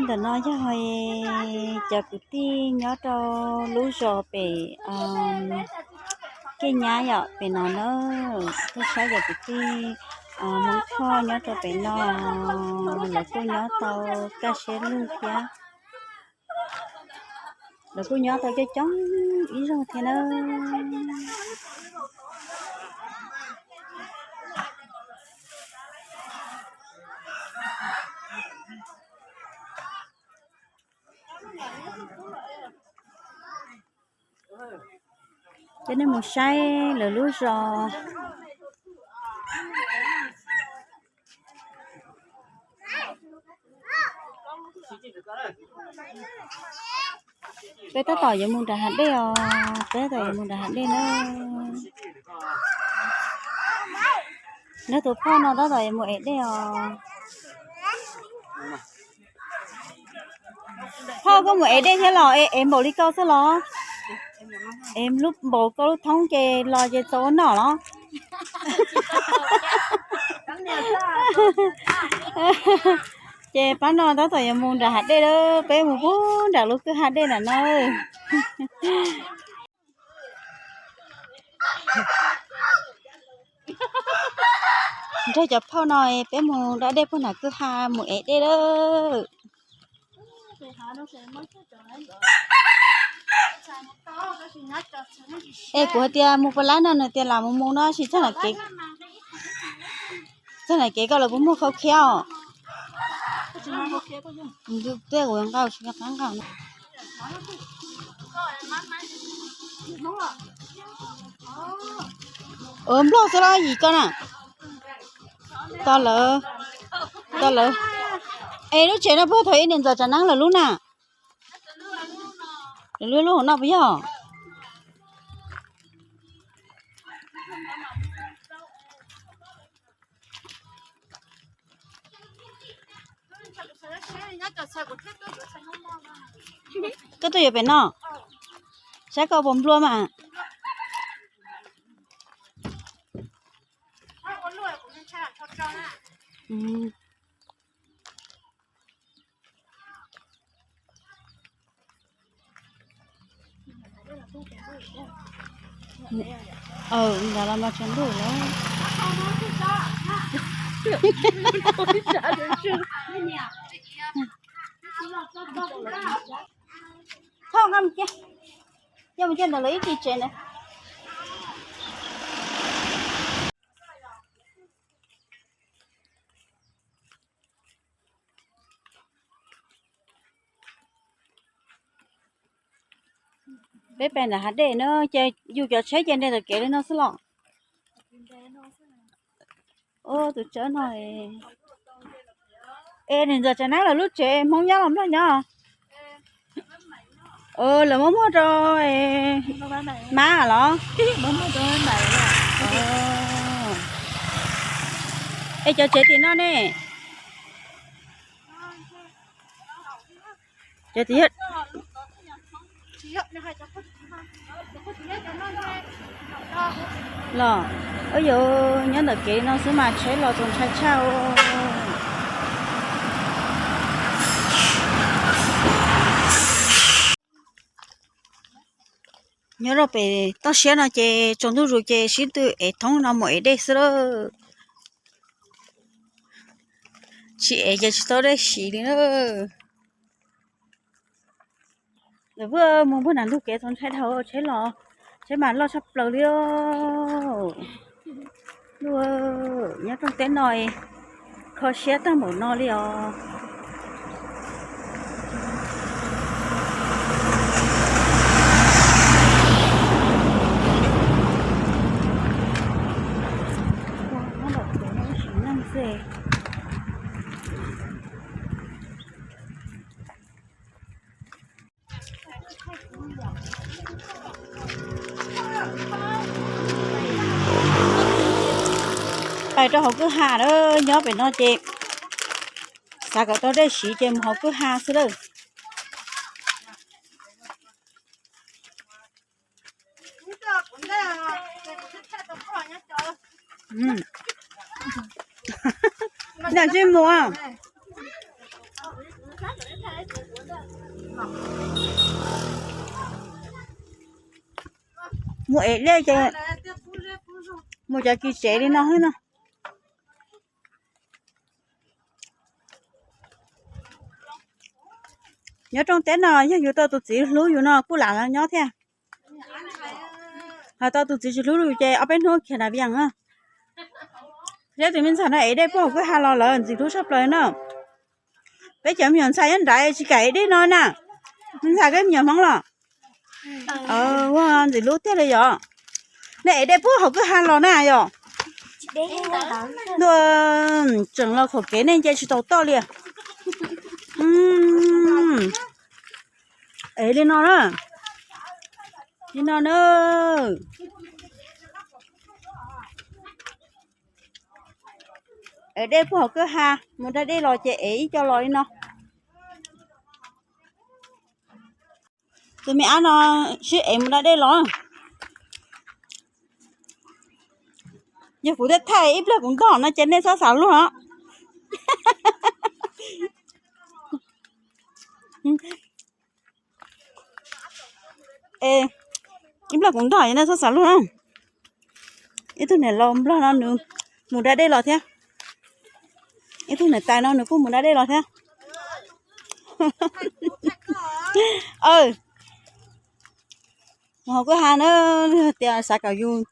Ntawm no yog cov kwv tij nyob rau lub zos pem Kiaj Nyab yom, pem no na. Tuaj saib cov kwv tij Hmoob Thoj nyob rau pem no, lawv kuj nyob tau kaj siab lug thiab. Lawv kuj nyob tau coob coob ib zaug thiab na. Coj nej mus saib lawv lub zos. Peb tab tom yuav mus nram hav dej os, peb tab tom yuav mus nram hav dej na. Nws tus phauj no tab tom yuav mus ev dej os. Phauj, koj mus ev dej thiab los ev npaum li koj xwb los? Ev lub npaum koj lub thoob ces los ces txaus ua noj los? Ces pab no tab tom yuav mus nram hav dej lawm, peb mus puag nram lub kwj ha dej nram no. Nrog cov phauj no peb mus da dej puag nram kwj ha mus ev dej lawm. Es kuv hais tias mus puas lab no, nws tias lam mus mus no, sis txog na kev, txog na kev koj los puas muaj khau khiab os? Tej kuv nqa tsis nqa nqa. Ua nplog xwb los yim koj na. Tau lawm, tau lawm. Es lub tsev no puag thaum ub niam ntxawm Tsav Neeb lawv lub na? Lawv lub lub hauv no puas yog? Koj tuaj yuav pem no, saib koj puas nplua mas. Ntawd los mas tsaus ntuj lawm. Thauj, nqa mus cia, coj mus cia ntawm lawv ib tis tsev ntawd. Peb pem ntawm hav dej no ces yus cov tsheb ces nres ntawm kev li no xwb los? Tus tsawb no. Es niam ntxawm Tsav Neeb lawv lub tsev Hmoob nyob los Nplog nyob? Lawv muab muag rau mab los? Es cov tsev tim no ne? Cov tim los, yuav nyob ntawm kev no xwb mas tsheb los txaus ntshai tshaj. Nyob rau pem toj siab no ces tsaus ntuj zus ces sib tw ev thoob no mus ev dej xwb lawm. Tsis ev ces tsis tau dej siv li na. Lawv mus puag nram ntug kev txaus ntshai dhau, tsheb los, tsheb mas loj tshaj plaws li. Nyob rooj teb no kho siab tag npaum no li os. Pais rau hauv kwj ha lawm, nyob pem no ces xav kom tau dej siv ces mus hauv kwj ha xwb lawm. Noj tsis mus. Mus ev dej ces mus cov kis tsev li no xwb no. Nyob rooj teb no yog yus tau tus txiv hlub yus no kuj lam nyob thiab. Hos tau tus txiv tsis hlub yus ces ob peb hnub khiav nram Vias na. Saib tus me ntxhais no ev dej puag hauv kwj ha los lawm ntxim hlub tshaj plaws na. Peb cov me nyuam ntxhais nyob nrad tsis kam ev dej no na. Me ntxhais koj me nyuam Hmoob los ua ntxim hlub tiag li yom. Nej ev dej puag hauv kwj ha los na yom. Ntuj, tseem los khom kev nej nce tsis tau toj li. Ev li no na. Li no na. Ev dej puag hauv kwj ha, mus da dej los ces ev ib co los li no. Tus me ab no sib ev mus da dej los. Yog kuv thiaj thaij ib pliag kuv ntog no ces nej txhob xav luag os. Ib pliag kuv ntog nej txhob xav luag. Ib tug niam laus nplog no nws mus da dej los thiab. Ib tug niam tais no nws kuj mus da dej los thiab. Mus hauv kwj ha na, tias xav kom yus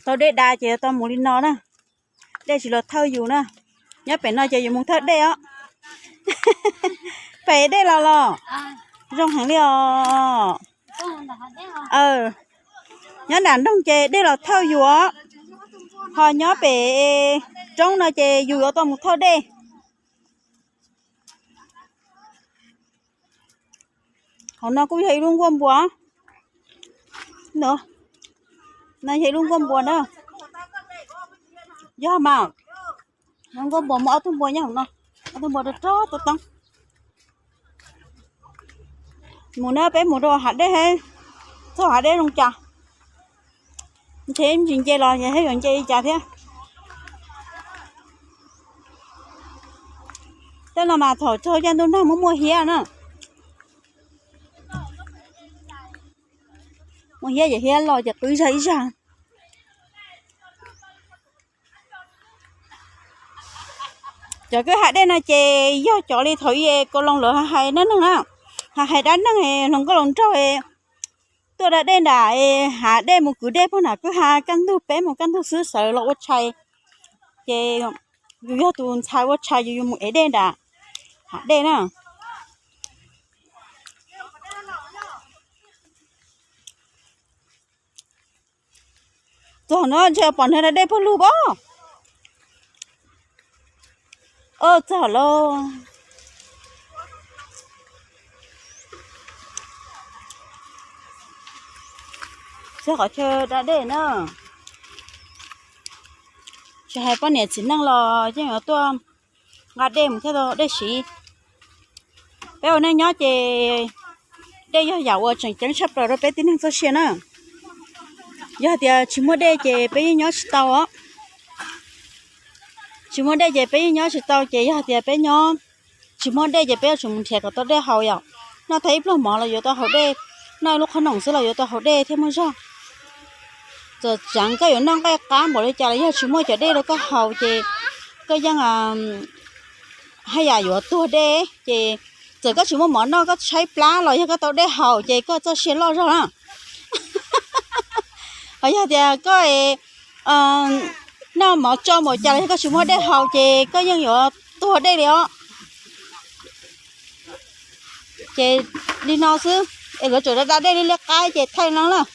tau dej da ces yuav tau mus li no na. Dej tsis los thawj yus na. Nyob pem no ces yus mus thawj dej os. Pem dej los los zoo heev li os. Nyob nram nroog ces dej los thawj yus os. Ho nyob pem roob no ces yus yuav tau mus thawj dej. Hauv no kuj yog ib lub nkuaj npua. No yog ib lub nkuaj npua na. Yog mas, nkuaj npua muaj ob tug npua nyob hauv no, ob tug npua rog rog toob toob. Mus na, peb mus rau hav dej, txog hav dej zoo cas, ntshe tsis nce los es yuav nce li cas thiab. Tej no mas thaum txog caij ntuj nag muaj muaj hiab na. Muaj hiab ces hiab los ces qw zag ib zag. Cov kwj ha dej no ces yog cov li thaum ub Koob Loos lawv hais neej neeg na, hais dab neeg hluas nkauj hluas nraug tuaj da dej nram hav dej mus kwv dej puag nram kwj ha, kaj ntug peb mus kaj ntug xwb sawv los ua tshais, ces yus yog tus ntxhais ua tshais ces yus mus ev dej nram hav dej na. Txog no ntshe pom neeg da dej puag lug pob. Txog lauj. Txog qhov chaw da dej na. Tsis hais poj niam txiv neej los yeej yuav tuaj nqa dej mus thiaj tau dej siv. Peb ua neej nyob ces dej yog yam uas tseem ceeb tshaj plaws rau peb tib neeg txoj sia na. Yog tias tsis muaj dej ces peb yeej nyob tsis tau os. Tsis muaj dej ces peb yeej nyob tsis tau, ces yog tias peb nyob tsis muaj dej ces peb yuav tsum mus nrhiav kom tau dej haus yom. Noj tau ib pluag mov los yuav tau haus dej, noj ib lub qhob noom xwb los yuav tau haus dej thiaj muaj zog. Txawm tseev koj yuav noj nqaij qab npaum li cas los yog tsis muaj cov dej rau koj haus ces koj yeej haj yam yuav tuag dej. Ces txawm koj tsis muaj mov noj, koj tshaib plab los yog koj tau dej haus ces koj txoj sia loj zog na. Ho yog tias koj noj mov tsau npaum cas los yog koj tsis muaj dej haus ces koj yeej yuav tuag dej li os. Ces li no xwb, es lawv tseem da dej li liab qab ces thaij no lawm.